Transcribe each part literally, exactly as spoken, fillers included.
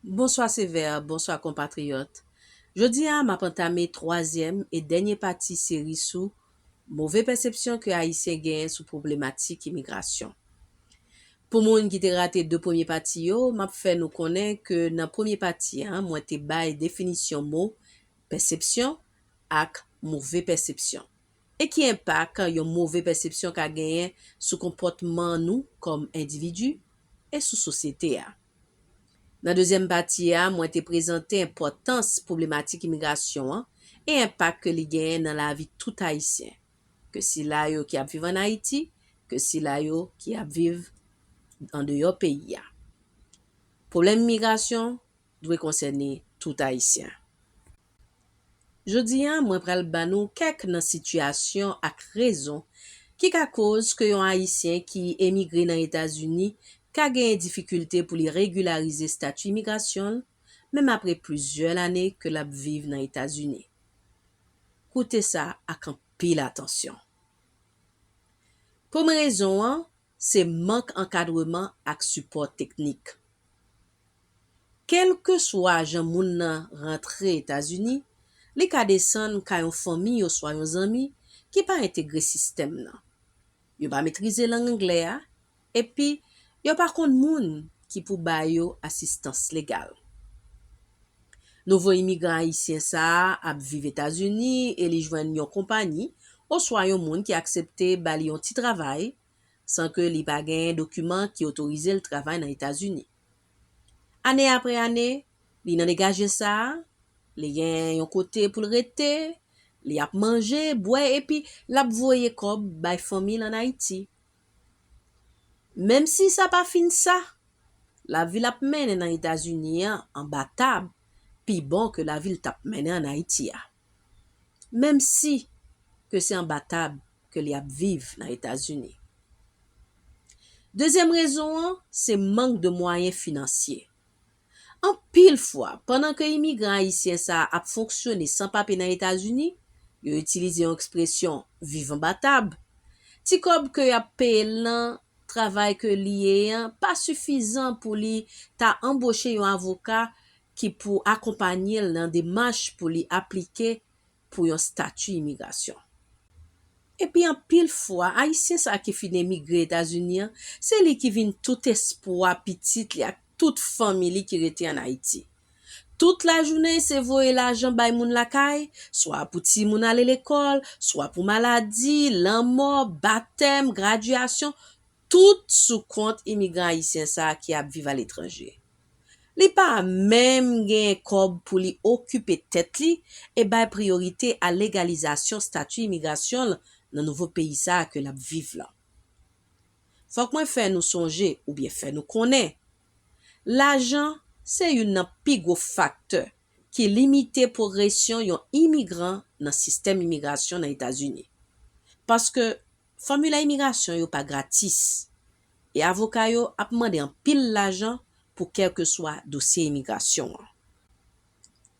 Bonswa Sevè, bonswa konpatriyòt. Jodi a, m ap antame twazyèm e dènye pati seri sou move pèsepsyon ke Ayisyen genyen sou pwoblematik imigrasyon. Pou moun ki te rate de premye pati yo, m ap fè nou konnen ke nan premye pati a, mwen te bay definisyon mo pèsepsyon ak move pèsepsyon, e ki enpak yon move pèsepsyon ka genyen sou konpòtman nou kòm endividi e sou sosyete a. Nan dezyèm pati a, mwen te prezante enpòtans pwoblematik imigrasyon an e enpak ke li genyen nan lavi tout Ayisyen, ke sila yo ki ap viv ann Ayiti, ke sila yo ki ap viv andeyò peyi a. Pwoblèm imigrasyon dwe konsène tout Ayisyen. Jodi a, mwen pral ba nou kèk nan sitiyasyon ak rezon ki ka koz ke yon Ayisyen ki emigre nan Etazini ka genyen difikilte pou li regilarize stati imigrasyon l, menm apre plizyè lane ke l ap viv nan Etazini. Koute sa ak anpil atansyon. Premye rezon an, se mank ankadreman ak sipò teknik. Kèlkeswa jan moun nan rantre Etazini, li ka desann kay yon fanmi oswa yon zanmi ki pa entegre sistèm nan. Yo pa metrize lang anglè a, epi yo pa konn moun ki pou ba yo asistans legal. Nouvo imigran ayisyen sa a ap viv Etazini e li jwenn yon konpayi oswa yon moun ki aksepte ba li yon ti travay san ke li pa genyen dokiman ki otorize l travay nan Etazini. Ane apre ane, li nan degaje sa a, li gen yon kote pou l rete, li ap manje, bwè, epi l ap voye kòb bay fanmi l ann Ayiti. Menm si sa pa fin sa, lavi l ap mennen nan Etazini an anba tab pi bon ke lavi l t ap mennen ann Ayiti a. Menm si ke se anba tab ke li ap viv nan Etazini. Dezyèm rezon an, se mank de mwayen finansye. Anpil fwa, pandan ke imigran ayisyen sa a ap fonksyone san papye nan Etazini, yo itilize yon ekspresyon viv anba tab. Ti kòb ke y ap peye l nan travay ke li ye an pa sifizan pou li ta anboche yon avoka ki pou akonpaye l nan demach pou li aplike pou yon stati imigrasyon. Epi anpil fwa, Ayisyen sa ki fin emigre Etazini an, se li ki vin tout espwa pitit li ak tout fanmi li ki rete ann Ayiti. Tout lajounen, se voye lajan bay moun lakay, swa pou timoun ale lekòl, swa pou maladi, lanmò, batèm, gradyasyon, tout sou kont imigran ayisyen sa a ki ap viv aletranje. Li pa menm genyen kòb pou li okipe tèt li e bay priyorite a legalizasyon stati imigrasyon l nan nouvo peyi sa a ke l ap viv lan. Fòk mwen fè nou sonje oubyen fè nou konnen, lajan se youn nan pi gwo faktè ki limite pwogresyon yon imigran nan sistèm imigrasyon nan Etazini. Paske fòmilè imigrasyon yo pa gratis, e avoka yo ap mande anpil lajan pou kèlkeswa dosye imigrasyon an.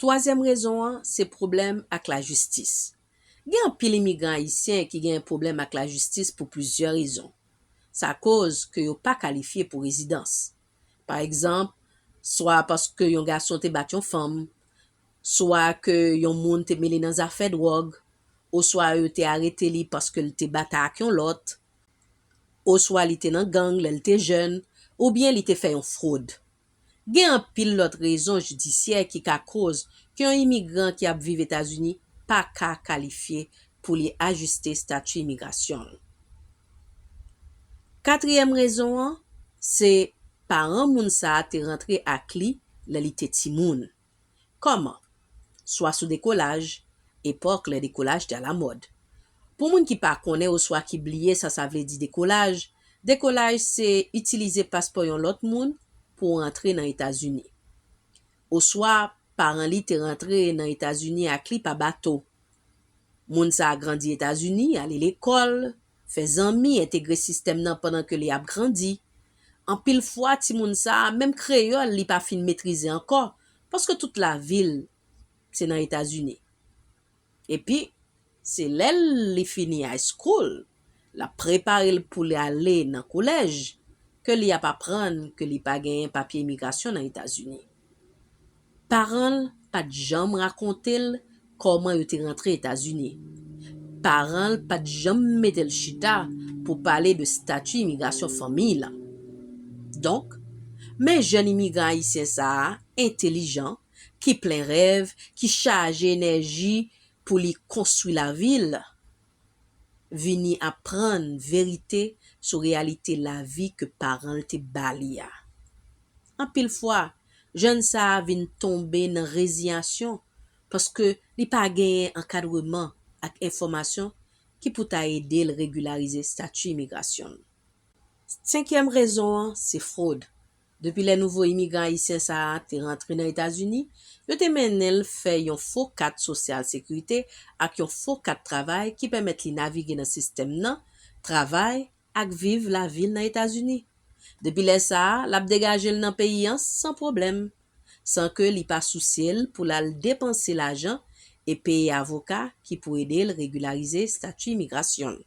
Twazyèm rezon an, se pwoblèm ak lajistis. Gen anpil imigran ayisyen ki gen pwoblèm ak lajistis pou plizyè rezon. Sa koz ke yo pa kalifye pou rezidans. Pa egzanp, swa paske yon gason te bat yon fanm, swa ke yon moun te mele nan zafè dwòg, oswa yo te arete li paske l te batay ak yon lòt, oswa li te nan gang lè l te jèn, oubyen li te fè yon fwod. Gen anpil lòt rezon jidisyè ki ka koz ke yon imigran ki ap viv Etazini pa ka kalifye pou li ajiste stati imigrasyon l. Katriyèm rezon an, se paran moun sa a te rantre ak li lè li te timoun. Kòman? Swa sou dekolaj, epòk lè dekolaj te alamòd. Pou moun ki pa konnen oswa ki bliye sa sa vle di dekolaj, dekolaj se itilize paspò yon lòt moun pou w rantre nan Etazini. Oswa paran li te rantre nan Etazini ak li pa bato. Moun sa a grandi Etazini, ale lekòl, fè zanmi, entegre sistèm nan pandan ke li ap grandi. Anpil fwa, timoun sa a, menm kreyòl li pa fin metrize ankò, paske tout lavi l se nan Etazini. Epi, se lè li fini high school, l ap prepare l pou li ale nan kolèj, ke li ap aprann ke li pa genyen papye imigrasyon nan Etazini. Paran l pa t janm rakonte l kòman yo te rantre Etazini. Paran l pa t janm mete l chita pou pale de stati imigrasyon fanmi l. Donk, men jèn imigran ayisyen sa a entelijan, ki plen rèv, ki chaje enèji pou li konstwi lavi l, vini aprann verite sou reyalite lavi ke paran l te ba li a. Anpil fwa, jèn sa a vin tonbe nan reziyasyon paske li pa genyen ankadreman ak enfòmasyon ki pou ta ede l regilarize stati imigrasyon l. Senkyèm rezon an, se fwod. Depi lè nouvo imigran ayisyen sa a te rantre nan Etazini, yo te mennen l fè yon fo kat sosyal sekirite ak yon fo kat travay ki pèmèt li navige nan sistèm nan, travay ak viv lavi l nan Etazini. Depi lè sa a, l ap degaje l nan peyi an san pwoblèm, san ke li pa sousye l pou l al depanse lajan e peye avoka ki pou ede l regilarize stati imigrasyon l.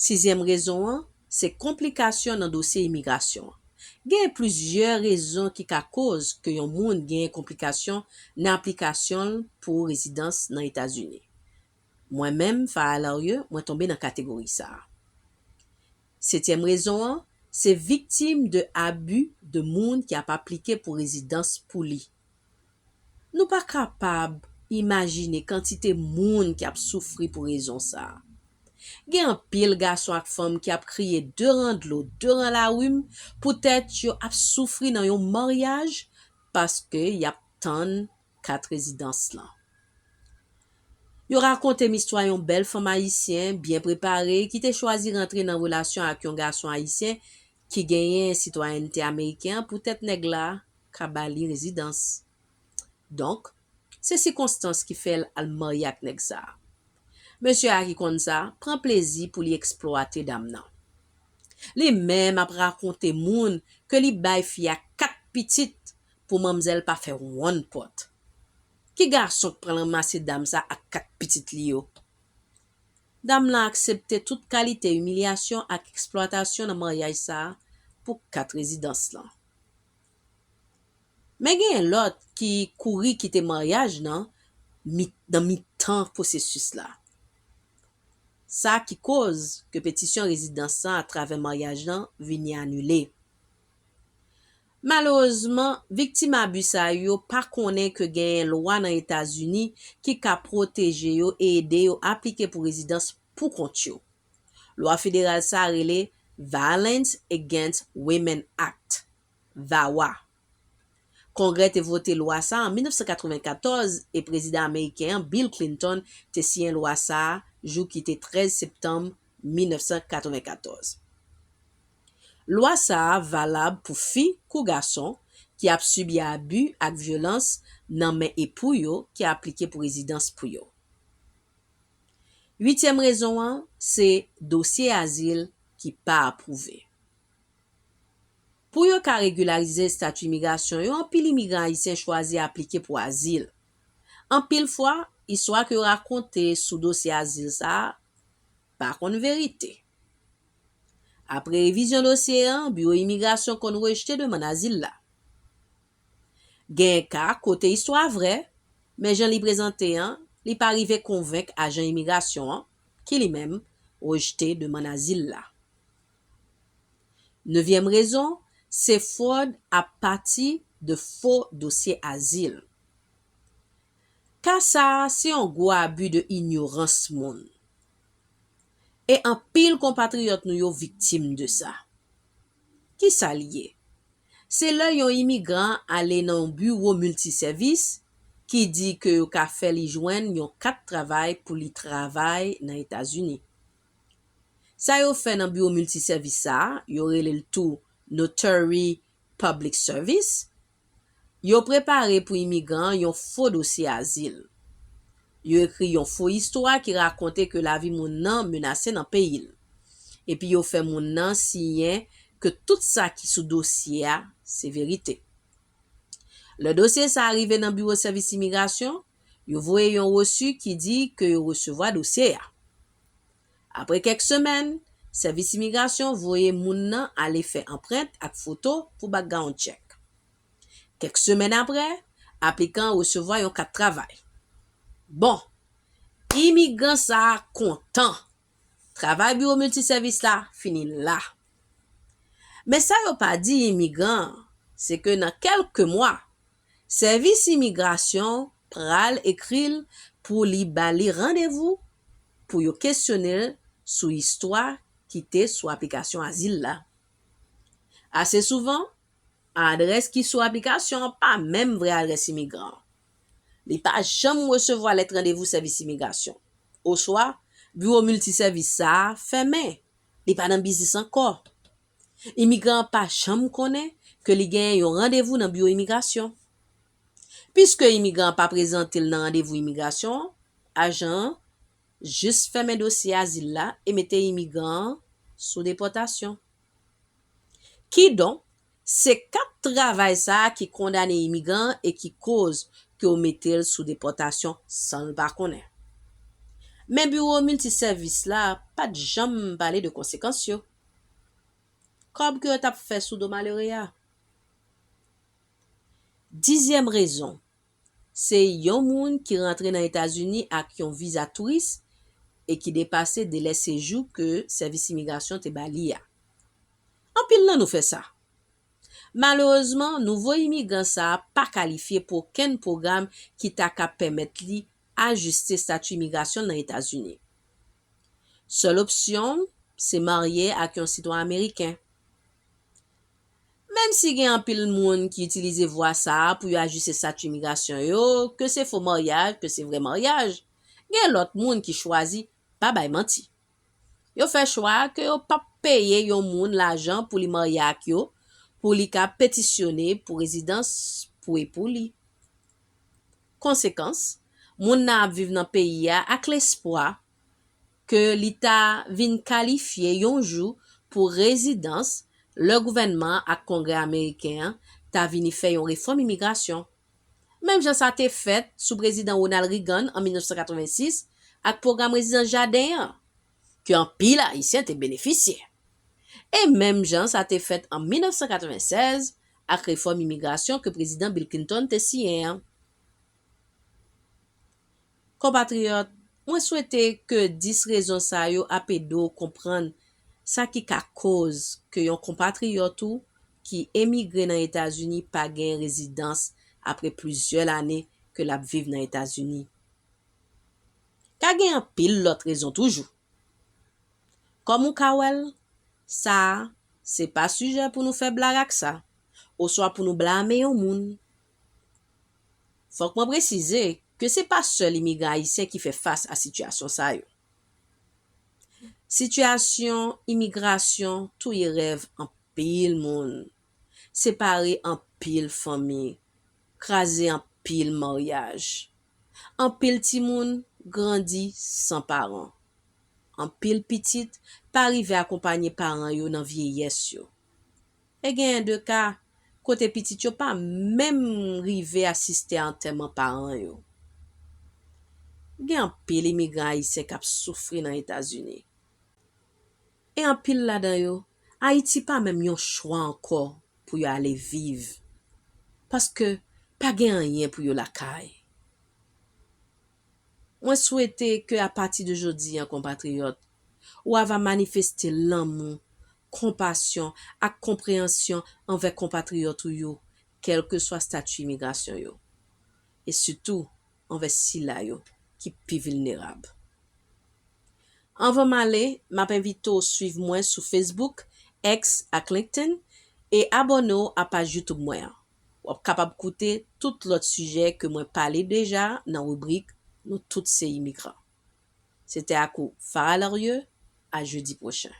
Sizyèm rezon an, se konplikasyon nan dosye imigrasyon an. Gen plizyè rezon ki ka koz ke yon moun gen konplikasyon nan aplikasyon l pou rezidans nan Etazini. Mwen menm, Farah Larrieux, mwen tonbe nan kategori sa a. Setyèm rezon an, se viktim de abi de moun ki ap aplike pou rezidans pou li. Nou pa kapab imajine kantite moun ki ap soufri pou rezon sa a. Gen anpil gason ak fanm ki ap kriye de ran dlo, de ran lari m, poutèt yo ap soufri nan yon maryaj paske y ap tann kat rezidans lan. Yo rakonte m istwa yon bèl fanm ayisyen, byen prepare, ki te chwazi rantre nan relasyon ak yon gason ayisyen ki genyen sitwayènte ameriken an poutèt nèg la ka ba li rezidans. Donk, se sikonstans ki fè l al marye ak nèg sa a. Mesye a ki konn sa, pran plezi pou li eksplwate dam nan. Li menm ap rakonte moun ke li bay fi a kat pitit pou manmzèl pa fè wonn pòt. Ki gason k pral ranmase dam sa ak kat pitit li yo? Dam lan aksepte tout kalite imilyasyon ak eksplwatasyon nan maryaj sa a pou kat rezidans lan. Men genyen lòt ki kouri kite maryaj nan mi-, nan mitan pwosesis la. Sa ki koz ke petisyon rezidans lan atravè maryaj lan vini anile. Malerezman, viktim abi sa yo pa konnen ke genyen lwa nan Etazini ki ka pwoteje yo e ede yo aplike pou rezidans pou kont yo. Lwa federal sa a rele Violence Against Women Act, vawa. Kongrè te vote lwa sa a an mil nèf san katrevenkatòz e prezidan ameriken an, Bill Clinton, te siyen lwa sa a jou ki te trèz septanm mil nèf san katrevenkatòz. Lwa sa a valab pou fi kou gason ki ap sibi abi ak vyolans nan men epou yo ki aplike pou rezidans pou yo. Uityèm rezon an, se dosye azil ki pa apwouve. Pou yo ka regilarize estati imigrasyon yo, anpil imigran ayisyen chwazi aplike pou azil. Anpil fwa, istwa ke yo rakonte sou dosye azil sa a pa konn verite. Apre revizyon dosye an, biwo imigrasyon konn rejte demann azil la. Gen ka kote istwa vrè, men jan li prezante an, li pa rive konvenk ajan imigrasyon an, ki li menm rejte demann azil la. Nevyèm rezon, se fwòd apati de fo dosye azil. Ka sa a se yon gwo abi de inyorans moun. E anpil konpatriyòt nou yo viktim de sa. Ki sa l ye? Se lè yon imigran ale nan yon biwo miltisèvis ki di ke yo ka fè li jwenn yon kat travay pou li travay nan Etazini. Sa yo fè nan biwo miltisèvis sa a, yo rele l tou Notary Public Service, yo prepare pou imigran an yon fo dosye azil. Yo ekri yon fo istwa ki rakonte ke lavi moun nan menase nan peyi l. Epi yo fè moun nan siyen ke tout sa ki sou dosye a se verite. Lè dosye sa a rive nan biwo sèvis imigrasyon, yo voye yon resi ki di ke yo resevwa dosye a. Apre kèk semèn, sèvis imigrasyon voye moun nan ale fè anprent ak foto pou background check. Kèk semèn apre, aplikan an resevwa yon kat travay. Bon, imigran sa a kontan. Travay biwo miltisèvis la fini la. Men sa yo pa di imigran an, se ke nan kèlke mwa, sèvis imigrasyon pral ekri l pou li ba li randevou pou yo kesyone l sou istwa ki te sou aplikasyon azil la. Ase souvan, adrès ki sou aplikasyon an pa menm vrè adrès imigran an. Li pa janm resevwa lèt randevou sèvis imigrasyon. Oswa, biwo miltisèvis sa a fèmen. Li pa nan biznis ankò. Imigran an pa janm konnen ke li genyen yon randevou nan biwo imigrasyon. Piske imigran an pa prezante l nan randevou imigrasyon an, ajan an jis fèmen dosye azil la e mete imigran an sou depòtasyon. Kidonk, se kat travay sa a ki kondane imigran an e ki koz ke yo mete l sou depòtasyon san l pa konnen. Men biwo miltisèvis la pa t janm pale de konsekans yo. Kòb ke yo t ap fè sou do malere a. Dizyèm rezon, se yon moun ki rantre nan Etazini ak yon viza touris e ki depase delè sejou ke sèvis imigrasyon te ba li a. Anpil nan nou fè sa. Malerezman, nouvo imigran sa a pa kalifye pou okenn pwogram ki ta ka pèmèt li ajiste estati imigrasyon l nan Etazini. Sèl opsyon l, se marye ak yon sitwayen ameriken. Menm si gen anpil moun ki itilize vwa sa a pou yo ajiste estati imigrasyon yo, ke se fo maryaj, ke se vrè maryaj, gen lòt moun ki chwazi pa bay manti. Yo fè chwa ke yo p ap peye yon moun lajan pou li marye ak yo, pou li ka petisyone pou rezidans pou epou li. Konsekans, moun nan ap viv nan peyi a ak lespwa ke li ta vin kalifye yon jou pou rezidans lè gouvènman an ak Kongrè ameriken an ta vini fè yon refòm imigrasyon. Menm jan sa te fèt sou Prezidan Ronald Reagan an mil nèf san katrevensis ak pwogram rezidans jaden an, ke anpil Ayisyen te benefisye. E menm jan sa te fèt an mil nèf san katrevennsèz ak refòm imigrasyon ke Prezidan Bill Clinton te siyen an. Konpatriyòt, mwen swete ke dis rezon sa yo ap ede w konprann sa ki ka koz ke yon konpatriyòt ou ki emigre nan Etazini pa gen rezidans apre plizyè lane ke l ap viv nan Etazini. Ka gen anpil lòt rezon toujou. Kòm ou ka wè l, sa a, se pa sijè pou nou fè blag ak sa, oswa pou nou blame yon moun. Fòk mwen presize ke se pa sèl imigran ayisyen ki fè fas a sitiyasyon sa yo. Sitiyasyon imigrasyon touye rèv anpil moun, separe anpil fanmi, kraze anpil maryaj. Anpil timoun grandi san paran. Anpil pitit pa rive akonpanye paran yo nan vyeyès yo. E genyen de ka kote pitit yo pa menm rive asiste a antèman paran yo. Gen anpil imigran ayisyen k ap soufri nan Etazini. E anpil ladan yo, Ayiti pa menm yon chwa ankò pou yo ale viv. Paske pa gen anyen pou yo lakay. Mwen swete ke apati de jodi a, konpatriyòt, ou ava manifeste lanmou, konpasyon ak konpreyansyon anvè konpatriyòt ou yo, kèlkeswa estati imigrasyon yo, e sitou anvè sila yo ki pi vilnerab. Anvan m ale, m ap envite w swiv mwen sou Facebook, X ak LinkedIn, e abòne w a paj YouTube mwen an. W ap kapab koute tout lòt sijè ke mwen pale deja nan ribrik Nou tout se imigran. Se te ak ou, Farah Larieux, a jedi pwochen.